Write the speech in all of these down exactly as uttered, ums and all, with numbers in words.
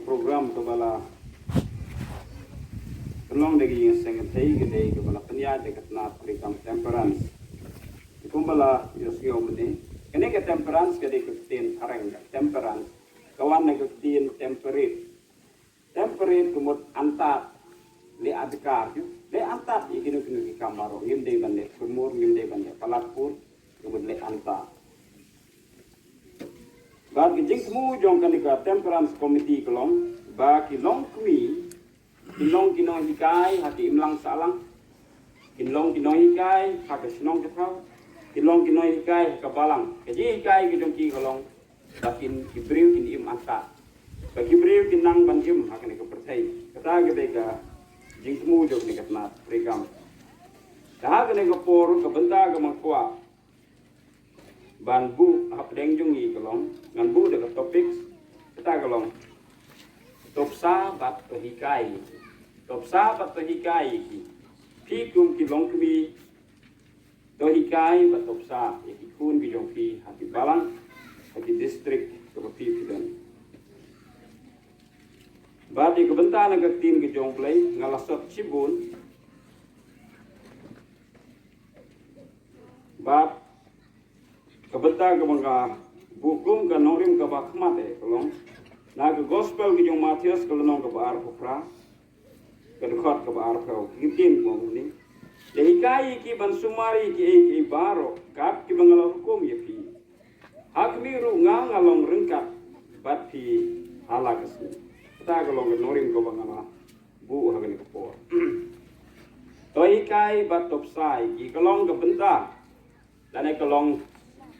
Program kaba la pynlong da ka ïing seng kynthei ka dei kaba la pynïaid da ka tnat treikam temperance. Kumba la ïohsngew mynne, kane ka temperance ka dei ka ktien phareng, ka temperance ka wan na ka ktien temperate. Temperate ka mut antad, leh adkar, leh antad ïa kino kino ki kam baroh, ngim dei ban leh pyrmur, ngim dei ban leh palat pur, ka mut leh antad. Bad ka jingthmu jong kane ka temperance committee ka long ba ki longkmie kin long ki nonghikai ha ki imlang sahlang, kin long ki nonghikai ha ka shnong ka thaw, kin long ki nonghikai ha ka balang. Ka jinghikai ka jong ki ka long ba kin, ki briew kin im antad, ba ki briew kin nang ban im ha kane ka pyrthei. Kata ka dei ka jingthmu jong kane ka tnat treikam. Te ha kane ka por ka bynta kaba nga kwah ban buh hapdeng jong ngi ka long, ngan buh da ka topic, kata ka long to bsa bad to hikai. To bsa bad to hikai ïa ki. Phi kum ki longkmie, to hikai bad to bsa ïa ki khun ki jong phi ha ki balang, ha ki district kaba phi phi don. Bad ïa ka bynta na ka ktien ka jong U Blei nga la sot shibun. Bad ka bynta kaba nga buh kum ka nongrim kaba khmat eh ka long na ka gospel ka jong u Mathaios ka lynnong kaba arphew phra, ka dkhot kaba arphew, ki ktien kumne. Da hikai ïa ki ban sumar ïa kiei kiei baroh kat kiba nga la hukum ïa phi. Ha khmih ruh nga nga long ryngkat bad phi ha la ka sngi. Kata ka long ka nongrim kaba nga la buh ha kane ka por. To hikai bad to bsa ïa ki ka long ka bynta, lane ka long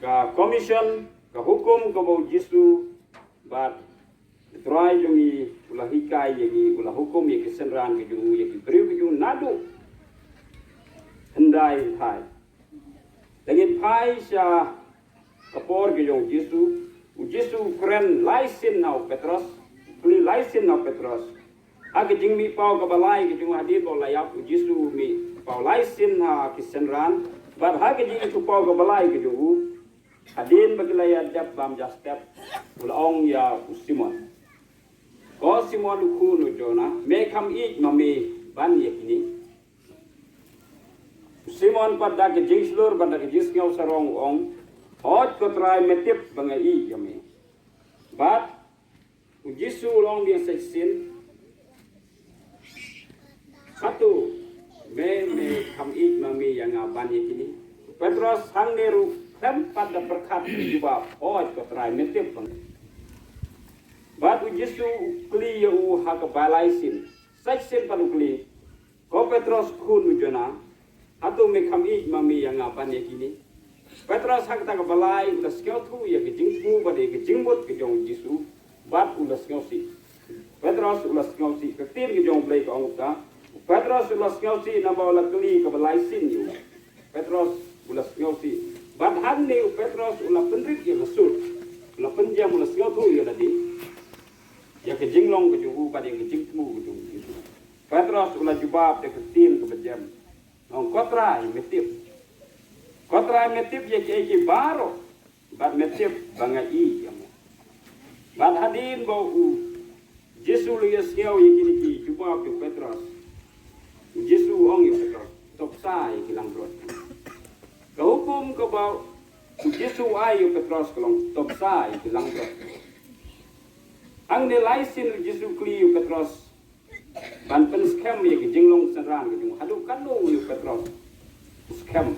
ka commission, ka hukum kaba u Jisu bad u Trai jong ngi u la hikai ïa ngi, u la hukum ïa ki synran ki jong u, ïa ki briew ki jong u naduh hyndai hynthai. Te ngin phai sha ka por ka jong u Jisu. U Jisu u kren lai sien na u Petros, u kylli lai sien na u Petros. Ha ka jingmih paw kaba lai ka jong u, hadien ba u la ïap, u Jisu u mih paw lai sien ha ki synran. Bad ha ka jingmih paw kaba lai ka jong u, hadien ba ki la ïa dep bam ja step, u la ong ïa u Simon, ko Simon u khun u Jona, me kham ïeit ma me ban ïa kine? U Simon pat da ka jingshlur bad da ka jingsngew sarong u ong, hooid ko Trai, me tip ba nga ïeit ïa me. Bad u Jisu u la ong biang sa shisien, hato me, me kham ïeit ma me ïa nga ban ïa kine? U Petros hangne ruh khlem pat da pyrkhat u jubab, hooid ko Trai, me tip ba nga. Bad u Jisu u kylli ïa u ha kaba lai sien, sa shisien pat u kylli, ko Petros khun u Jona, hato me kham ïeit ma me ïa nga ban ïa kine? Petros ha kata kaba lai u la sngewthuh ïa ka jingthmu bad ïa ka jingmut ka jong u Jisu, bad u la sngewsih. Petros u la sngewsih, ka ktien ka jong u Blei ka ong kumta. Petros u la sngewsih naba u la kylli kaba lai sien ïa u. Petros u la sngewsih. Bad hangne u Petros u la pynrit ïa la sut, u la pynjem, u la sngewthuh ïa lade ïa ka jinglong ka jong u bad ïa ka jingthmu ka jong u Jisu. Petros u la jubab da ka ktien kaba jem, u ong, ko Trai, me tip. Ko Trai, me tip ïa kiei kiei baroh, bad me tip ba nga ïeit ïa me. Bad hadien ba u Jisu u la ïohsngew ïa kine ki jubab jong u Petros, u Jisu u ong ïa u Petros, to bsa ïa ki langbrot. Ka hukum kaba u Jisu u ai ïa u Petros ka long, to bsa ïa ki langbrot. Hangne lai sien u Jisu u kylli ïa u Petros ban pynskhem ïa ka jinglong synran ka jong u. Haduh katno u Petros u skhem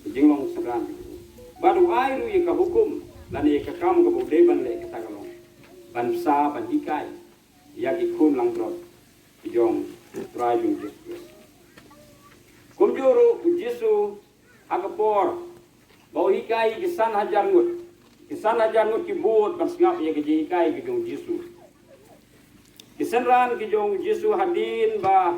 ka jinglong synran ka jong u? Bad u ai ruh ïa ka hukum lane ïa ka kam kaba u dei ban leh, kata ka long ban bsa, ban hikai ïa ki khun langbrot ki jong u Trai jong u Jisu Khrist. Kumjuh ruh u Jisu ha ka por ba u hikai ki san hajar ngut, ki san hajar ngut ki bud ban sngap ïa ka jinghikai ka jong u Jisu. Ki synran ki jong u Jisu, hadien ba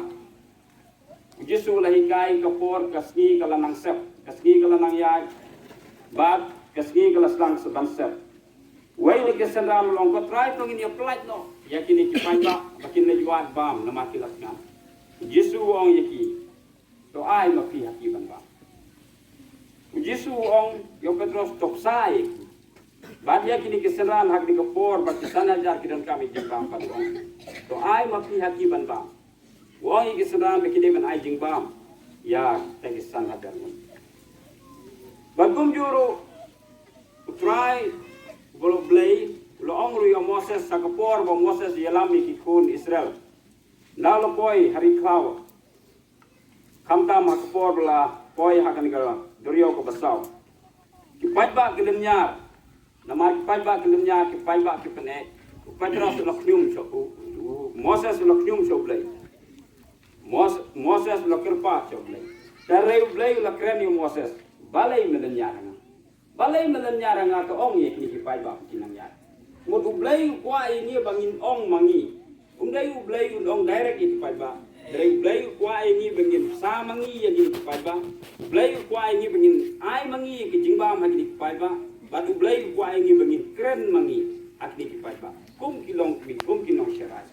u Jisu u la hikai, ka por, ka sngi ka la nang sep, ka sngi ka la nang ïaid, bad ka sngi ka la sdang ban sep. Wei na ki synran u la ong, ko Trai, to ngin ïa pyllait noh ïa kine ki paidbah ba kin leit wad bam namar ki la sngap. U Jisu u ong ïa ki, to ai ma phi ha ki ban bam. U Jisu u ong ïa u Petros, to bsa ïa ki. Bad ïa kine ki synran ha kane ka por bad ki san hajar ki donkam ïa jingbam, bad u ong, to ai ma phi ha ki ban bam. U ong ïa ki synran ba ki dei ban ai jingbam ïa kita ki san hajar ngut. Bad kumjuh ruh U Trai, u Blei, u la ong ruh ïa u Moses ha ka por ba u Moses u ïalam ïa ki khun Israel. Nda u la poi ha ri khlaw. Khamtam ha ka por ba la poi ha kane ka duriaw kaba saw. Ki paidbah ki lynñiar. Namar ki paidbah ki lynñiar, ki paidbah ki pyneh. U Petros u la khñium sha u, u Moses u la khñium sha u Blei. Mos-, Moses u la kyrpad sha u Blei. Hynrei u Blei u la kren ïa u Moses. Balei me lynñiar ha nga? Balei me lynñiar ha nga, to ong ïa kine ki paidbah ki nang ïaid. Mut u Blei u kwah ïa ngi ba ngin ong ma ngi. Um dei u Blei un ong direct ïa ki paidbah. Hynrei u Blei u kwah ïa ngi ba ngin bsa ma ngi ïa kine ki paidbah. U Blei u kwah ïa ngi ba ngin ai ma ngi ïa ki jingbam ha kine ki paidbah. Bad u Blei u kwah ïa ngi ba ngin kren ma ngi ha kine ki paidbah. Kum ki longkmie, kum ki nongsharai.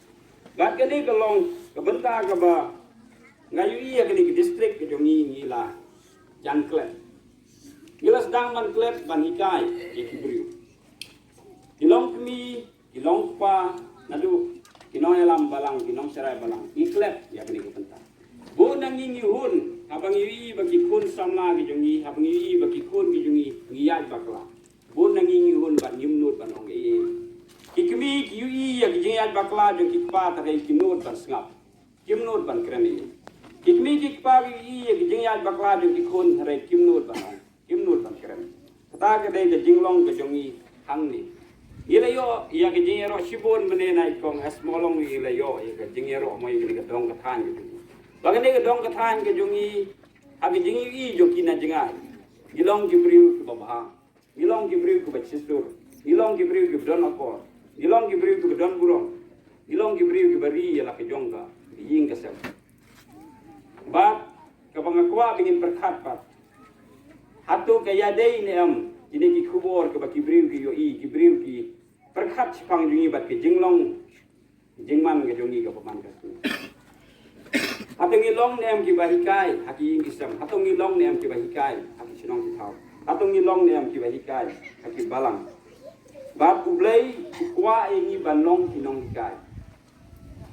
Bad kane ka long ka bynta kaba nga ïohi ïa kane ka district ka jong ngi, ngi la jan klet. Ngi la sdang ban klet ban hikai ïa ki briew. Ki longkmie, ki longkpa, naduh ki nongïalam balang, ki nongsharai balang, ngi klet ïa kane ka bynta. Bun na ngi ngi hun, haba ngi ïohi ba ki khun samla ki jong ngi, haba ngi ïohi ba ki khun ki jong ngi ngi ïaid bakla. Bun na ngi ngi hun bad ngim nud ban ong ei ei. Ki kmie ki ïohi ïa ki jingïaid bakla jong ki kpa, hynrei ki nud ban sngap. Kim nud ban kren ei ei. Ki kmie ki kpa ki ïohi ïa ki jingïaid bakla jong ki khun, hynrei kim nud ban ong, kim nud ban kren. Kata ka dei ka jinglong ka jong ngi hangne. Ngi la ïoh ïa ka jingïaroh shibun mynne, na i kong S Molong, ngi la ïoh ïa ka jingïaroh mo ïa kane ka dong ka thaiñ ka jong ngi. Ba kane ka dong ka thaiñ ka jong ngi, ha ka jingïohi jong ki na jngai, ngi long ki briew kiba bha. Ngi long ki briew kiba shisur. Ngi long ki briew kiba don akor. Ngi long ki briew kiba don burom. Ngi long ki briew kiba ri ïa la ka jong ka ïing ka sem. Bad kaba nga kwah ba ngin pyrkhat pat, hato ka ïadei ne em kine ki khubor kaba ki briew ki ïohi, ki briew ki pyrkhat shaphang jong ngi bad ka jinglong jingman ka jong ngi kaba man ka sngi. Hato ngi long ne em kiba hikai ha ki ïing ki sem? Hato ngi long ne em kiba hikai ha ki shnong ki thaw? Hato ngi long ne em kiba hikai ha ki balang? Bad U Blei u kwah ïa ngi ban long ki nonghikai.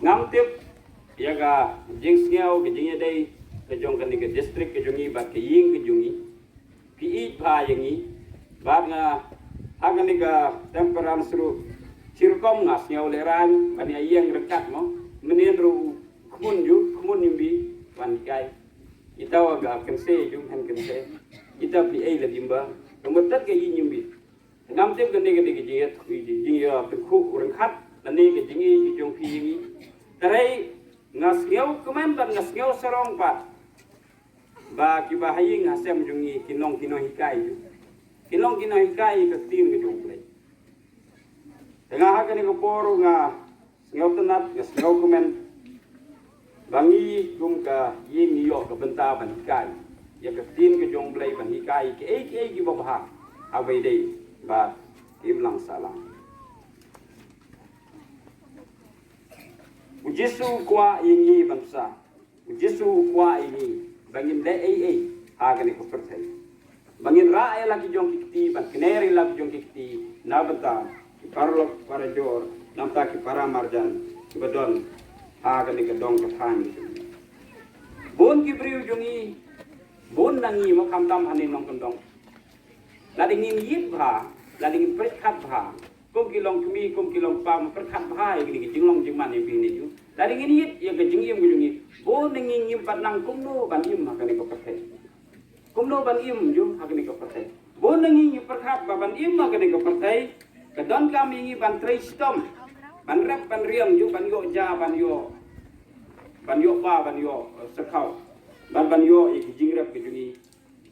Ngam tip ïa ka jingsngew, ka jingïadei ka jong kane ka district ka jong ngi bad ka ïing ka jong ngi. Phi ïeit bha ïa ngi. Bad nga, ha kane ka temperance ruh, shi rukom nga sngew lehraiñ ban ïa ïeng ryngkat mo. Mynnin ruh khmun ju, khmun Nyimbi wan hikai. Ita wa ga kynse ju, hen kynse. Ita phi ei la Dimba. Ka mut tat ka ïeit Nyimbi. Ngam tip kane ka dei ka jingïa, jingïa, jingïa pynkhuh ryngkat lane ka jingïeit ka jong phi ïa ngi. Hynrei nga sngew kmen bad nga sngew sarong bad ba kiba ha ïing ha sem jong ngi kin long ki nonghikai ju. Kin long ki nonghikai ïa ka ktien ka jong U Blei. Te nga ha kane ka por nga sngewtynnat, nga sngewkmen ba ngi kum ka ïing ngi ïoh ka bynta ban hikai ïa ka ktien ka jong U Blei, ban hikai kiei kiei kiba bha ha ba ïadei bad ka imlang sahlang. U Jisu u kwah ïa ngi ban bsa. U Jisu u kwah ïa ngi ba ngin leh ei ei ha kane ka pyrthei. Ba ngin rah ïa la ki jong ki kti, ban kner ïa la ki jong ki kti na bynta ki paralok parajor, na bynta ki para marjan kiba don ha kane ka dong ka thaiñ. Bun ki briew jong ngi, bun na ngi mo, khamtam hangne nongkyndong. Lada ngin ïeit bha, lada ngin pyrkhat bha, kum ki longkmie, kum ki longkpa, ma pyrkhat bha ïa kine ki jinglong jingman ïa phi ne ju. Lada ngin ïeit ïa ka jingim ka jong ngi, bun na ngi ngim pat nang kumno ban im ha kane ka pyrthei. Kumno ban im ju ha kane ka pyrthei. Bun na ngi ngi pyrkhat ba ban im ha kane ka pyrthei, ka donkam ïa ngi ban trei shitom, ban rep ban riang ju, ban ïoh ja, ban ïoh, ban ïoh ba, ban ïoh, eh, sakhaw, ban, ban ïoh ïa ki jingrep ka jong ngi.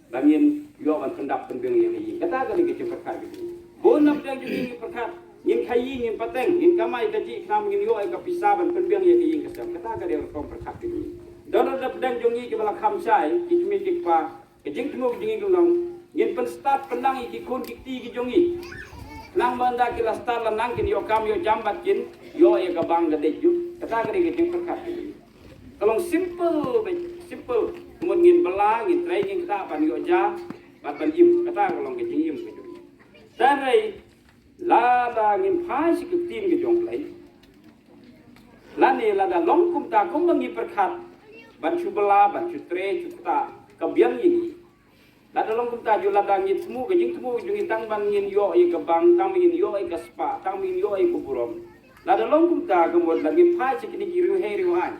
Ba ngin ïoh ban pyndap pynbiang ïa ka ïing. Kata ka dei ka jingpyrkhat ka jong ngi. Bun na pdeng jong ngi ngi pyrkhat, ngin khaïi, ngin pateng, ngin kamai kajih khnang ngin ïoh ïa ka pisa ban pynbiang ïa ka ïing ka sem. Kata ka dei ka rukom pyrkhat ka jong ngi. Don ruh na pdeng jong ngi kiba la kham shai, ki kmie ki kpa, ka jingthmu ka jong ngi ka long, ngin pynstad pynnang ïa ki khun ki kti ki jong ngi. Khnang ba ynda ki la stad la nang kin ïoh kam ïoh jam bad kin ïoh ïa ka bang ka dei ju. Kata ka dei ka jingpyrkhat ka jong ngi. Ka long simple beit, simple. Ka mut ngin bylla, ngin trei, ngin ktah ban ïoh ja bad ban im. Kata ka long ka jingim ka jong ngi. Hynrei Lada ngin phai sha ka ktien ka jong U Blei, lane lada long kumta kumba ngi pyrkhat, ban shu bylla, ban shu trei, shu ktah, ka biang ïa ngi. Lada long kumta, ju lada ngi thmu ka jingthmu jong ngi tang ban ngin ïoh ïa ka bank, tang ban ngin ïoh ïa ka spah, tang ban ngin ïoh ïa ka burom. Lada long kumta, ka mut lada ngi phai sha kine ki riewhei riewhai,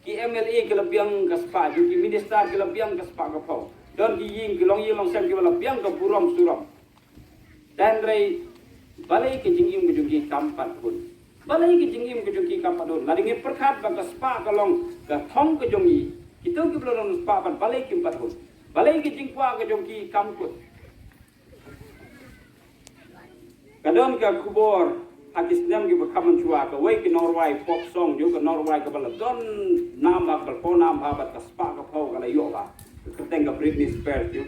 ki M L A ki la biang ka spah, ju ki minister ki la biang ka spah ka phew. Don ki ïing, ki longïing longsem kiba la biang ka burom surom. Hynrei balei ka jingim ka jong ki kam pat hun? Balei ka jingim ka jong ki kam pat hun? Lada ngi pyrkhat ba ka spah ka long ka thong ka jong ngi, kito kiba la don spah pat balei kim pat hun? Balei ka jingkwah ka jong ki kam kut? Ka don ka khubor ha ki snem kiba kham mynshuwa, kawei ka nongrwai pop song, ju ka nongrwai kaba la don nam bha, kaba la paw nam bha, bad ka spah ka phew ka la ïoh bha. Ka kyrteng ka Britney Spears, ju.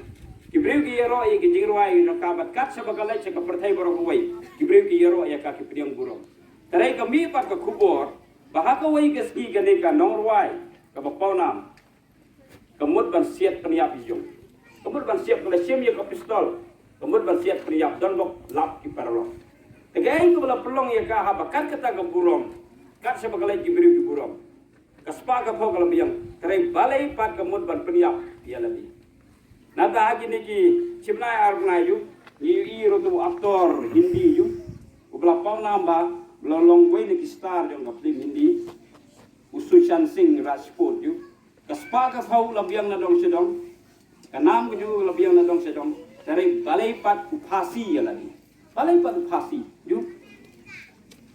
Ki briew ki ïaroh ïa ka jingrwai jong ka, bad kat shaba ka leit sha ka pyrthei baroh kawei, ki briew ki ïaroh ïa ka, ki pdiang burom. Hynrei ka mih pat ka khubor ba ha kawei ka sngi kane ka nongrwai kaba paw nam, ka mut ban siat pynïap ïa jong. Ka mut ban siat, ka la shim ïa ka pistol. Ka mut ban siat pynïap, don bok lap ki paralok. Te kaei kaba la pynlong ïa ka, haba kat kata ka burom, kat shaba ka leit ki briew ki burom, ka spah ka phew ka la biang. Hynrei balei pat ka mut ban pynïap ïa lade? Nangta ha kine ki shibnai ar bnai ju, ngi ïohi ruh uto u actor Hindi ju, uba la paw nam bha, uba la long uwei na ki star jong ka film Hindi, u Sushant Singh Rajput ju. Ka spah ka phew la biang na dong sha dong. Ka nam ka jong u la biang na dong sha dong. Hynrei balei pat u phasi ïa lade? Balei pat u phasi? Ju.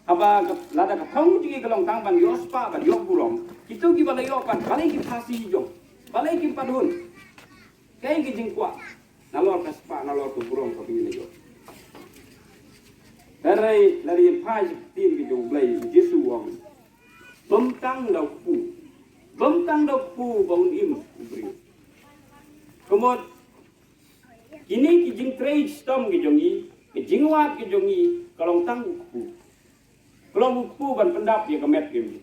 Haba ka, lada ka thong jong ngi ka long tang ban ïoh spah, ban ïoh burom, kito kiba la ïoh pat balei ki phasi jong? Balei kim pat hun? Kaei ka jingkwah? Nalor ka spah, nalor ka burom kaba ngi la ïoh. Hynrei lada ngi phai sha ka ktien ka jong U Blei, u Jisu u ong, bym tang da u kpu. Bym tang da u kpu ba un im u briew. Ka mut kine ki jingtrei shitom ki jong ngi, ki jingwad ki jong ngi, ka long tang u kpu. Ka long u kpu ban pyndap ïa ka met ka im.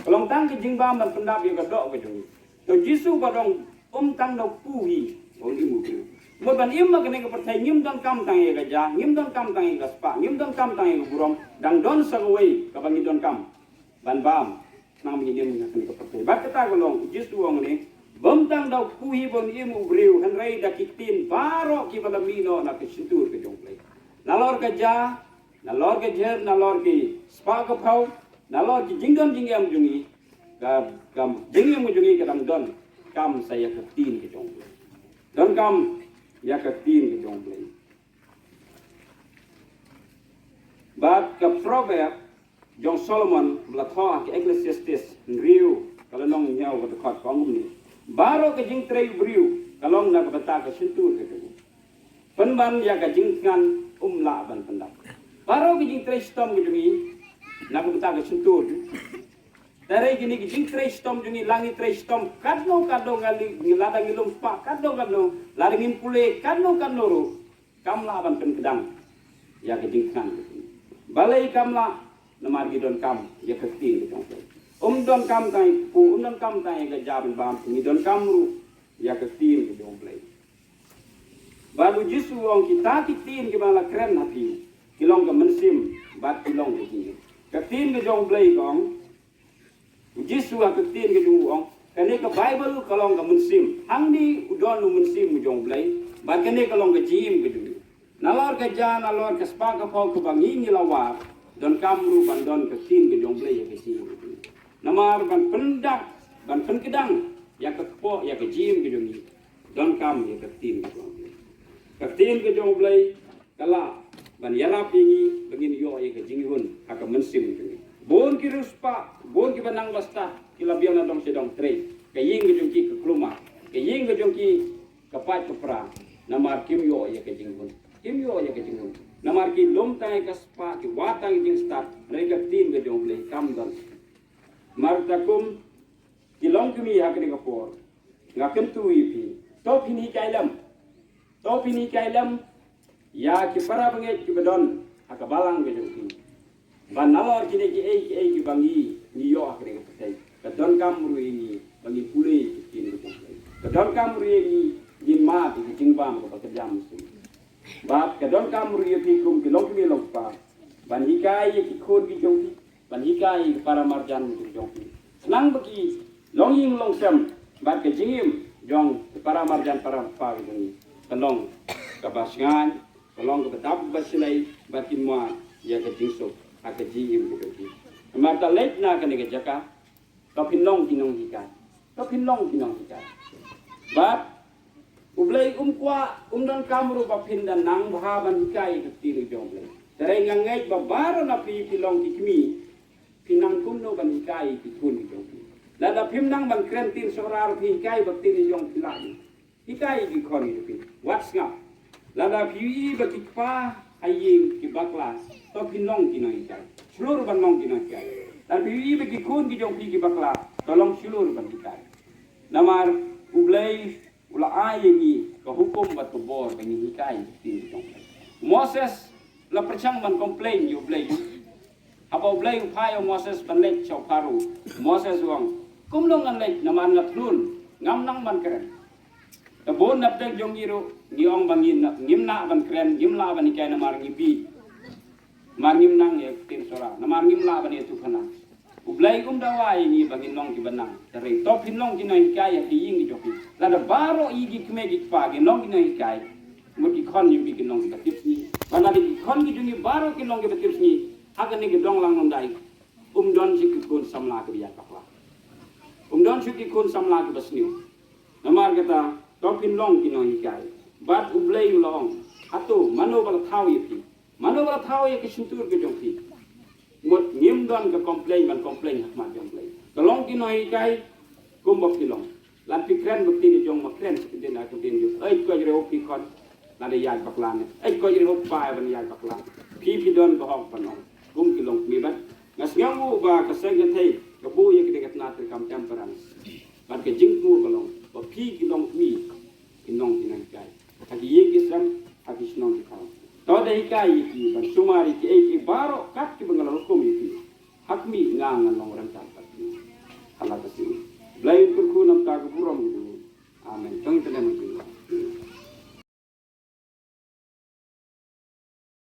Ka long tang ka jingbam ban pyndap ïa ka doh ka jong ngi. To Jisu u ong, ym tang da u kpu hi ba un im u briew. Mut ban im ha kane ka pyrthei ngim donkam tang ïa ka ja, ngim donkam tang ïa ka spah, ngim donkam tang ïa ka burom, dang don sa kawei kaba ngi donkam ban bam. Nang ngi im ha kane ka pyrthei. Bad kata ka long, Jisu u ong ne, bym tang da u kpu hi ba un im u briew, hynrei da ki ktien baroh kiba la mih noh na ka shyntur ka jong U Blei. Nalor ka ja, nalor ka jher, nalor ki spah ka phew, nalor ki jingdon jingem jong ngi, ka, ka jingem jong ngi ka dang donkam sa ïa ka ktien ka jong U Blei. Donkam ïa ka ktien ka jong U Blei. Bad ka Proverb jong Solomon ba la thoh ha ka Ecclesiastes hynriew, ka lynnong hynñiew, ka dkhot ka ong kumne, baroh ka jingtrei u briew ka long na ka bynta ka shyntur ka jong u. Pynban ïa ka jingthngan um lah ban pyndap. Baroh ka jingtrei shitom ka jong ngi na ka bynta ka shyntur. Hynrei kine ki jingtrei shitom jong ngi, la ngi trei shitom katno katno, ngi lada ngi lum spah katno katno, lada ngin pule katno katno ruh, kam lah ban pynkdang ïa ka jingthngan ka jong ngi. Balei kam lah? Namar ngi donkam ïa ka ktien ka jong U Blei. Um donkam tang ïa ka kpu, um donkam tang ïa ka ja ban bam, ngi donkam ruh ïa ka ktien ka jong U Blei. Bad u Jisu u ong, kita ki ktien kiba nga la kren ha phi ki long ka mynsiem bad ki long ka jingim. Ka ktien ka jong U Blei ka ong, u Jisu ha ka ktien ka jong u ong, kane ka Baibl ka long ka mynsiem. Hangne u don u mynsiem u jong U Blei, bad kane ka long ka jingim ka jong u. Nalor ka ja, nalor ka spah ka phew kaba ngi ngi la wad, donkam ruh ban don ka ktien ka jong U Blei ha ka jingim ka jong ngi. Namar ban pyndap, ban pynkdang ïa ka kpoh, ïa ka jingim ka jong ngi, donkam ïa ka ktien ka jong U Blei. Ka ktien ka jong U Blei ka lah ban ïarap ïa ngi ba ngin ïoh ïa ka jinghun ha ka mynsiem ka jong ngi. Bun ki riewspah, bun kiba nang ba stad ki la biang na dong sha dong, hynrei ka ïing ka jong ki ka kulmar, ka ïing ka jong ki ka pait ka pra, namar kim ïoh ïa ka jinghun. Kim ïoh ïa ka jinghun namar ki lum tang ïa ka spah, ki wad tang ïa ka jingstad, hynrei ka ktien ka jong U Blei kam don. Namar kata kum ki longkmie ha kane ka por, nga kyntu ïa phi, to phin hikai lem. To phin hikai lem ïa ki para bangeit kiba don ha ka balang ka jong phi, ba nalor kine kiei kiei kiba ngi ngi ïoh ha kane ka pyrthei, ka donkam ruh ïa ngi ba ngi pule ïa ki ktien ka jong U Blei. Ka donkam ruh ïa ngi ngin mad ïa ka jingbam kaba kyrjam mynsiem. Bad ka donkam ruh ïa phi kum ki longkmie longkpa ban hikai ïa ki khun ki jong phi, ban hikai ïa ki para marjan ki jong phi. Khnang ba ki long ïing long sem bad ka jingim jong ki para marjan para kpa ki jong ngi ka long kaba shngaiñ, ka long kaba dap ba shlei bad kin mad ïa ka jingsuk ha ka jingim ki jong phi. Namar ta leit na kane ka jaka, to phin long ki nonghikai. To phin long ki nonghikai. Bad U Blei um kwah, um donkam ruh ba phin da nang bha ban hikai ïa ka ktien jong U Blei. Te nga ngeit ba baroh na phi phi long ki kmie, phi nang kumno ban hikai ïa ki khun ki jong phi. Lada phim nang ban kren ktien Sohra ruh phi hikai ba ktien jong phi lah. Hikai ïa ki khun ki jong phi. Wat sngap. Lada phi ïohi ba ki kpa ha ïing ki bakla, to phin long ki nonghikai. Shlur ban long ki nonghikai. Lada phi ïohi ba ki khun ki jong phi ki bakla, to long shlur ban hikai. Namar U Blei u la ai ïa ngi ka hukum bad ka bor ba ngin hikai ïa ki ktien jong U Blei. Moses la pyrshang ban complain ïa U Blei. Haba U Blei u phah ïa u Moses ban leit sha u Pharaoh, Moses u ong, kumno ngan leit namar nga thlun, ngam nang ban kren. Te bun na pdeng jong ngi ruh ngi ong ba ngin, ngim lah ban kren, ngim lah ban hikai namar ngi bieit. Namar ngim nang ïa ka ktien Sohra, namar ngim lah ban ïathuhkhana. U Blei um dawa ïa ngi ba ngin long kiba nang. Te hynrei to phin long ki nonghikai ha ki ïing ki jong phi. Lada baroh ïa ki kmie ki kpa kin long ki nonghikai, mut ki khun jong phi kin long kiba tipsngi. Bad lada ki khun ki jong ngi baroh kin long kiba tipsngi, ha kane ka dong lang nongdai, um don shuh ki khun samla kiba ïaid bakla. Um don shuh ki khun samla kiba sniew. Namar kata, to phin long ki nonghikai. Bad U Blei u la ong, hato mano ba la thaw ïa phi? Mano ba la thaw ïa ka shyntur ka jong phi? Mut ngim don ka complain ban complain ha khmat jong U Blei. To long ki nonghikai kumba phi long. Lada phi kren ba ktien jong ma kren sa ktien da ktien jong. Eit ko jreh phi khun. Lada ïaid bakla ne, eit ko jreh pa ban ïaid bakla. Phi phi don ka hok ban ong kum ki longkmie bad nga sngew ba ka seng ka thei ka buh ïa ka dei ka tnat treikam temperance. Bad ka jingthmu ka long ba phi ki longkmie kin long ki nonghikai ha ki ïing ki sem, ha ki shnong ki thaw. To da hikai ïa ki ban sumar ïa kiei kiei baroh kat kiba nga la hukum ïa phi. Ha khmih nga ngan long ryngkat bad phi. Ha la ka sngi. Blei un kyrkhu na ka bynta ka burom jong U. Amen. To ngin pyndem hangne.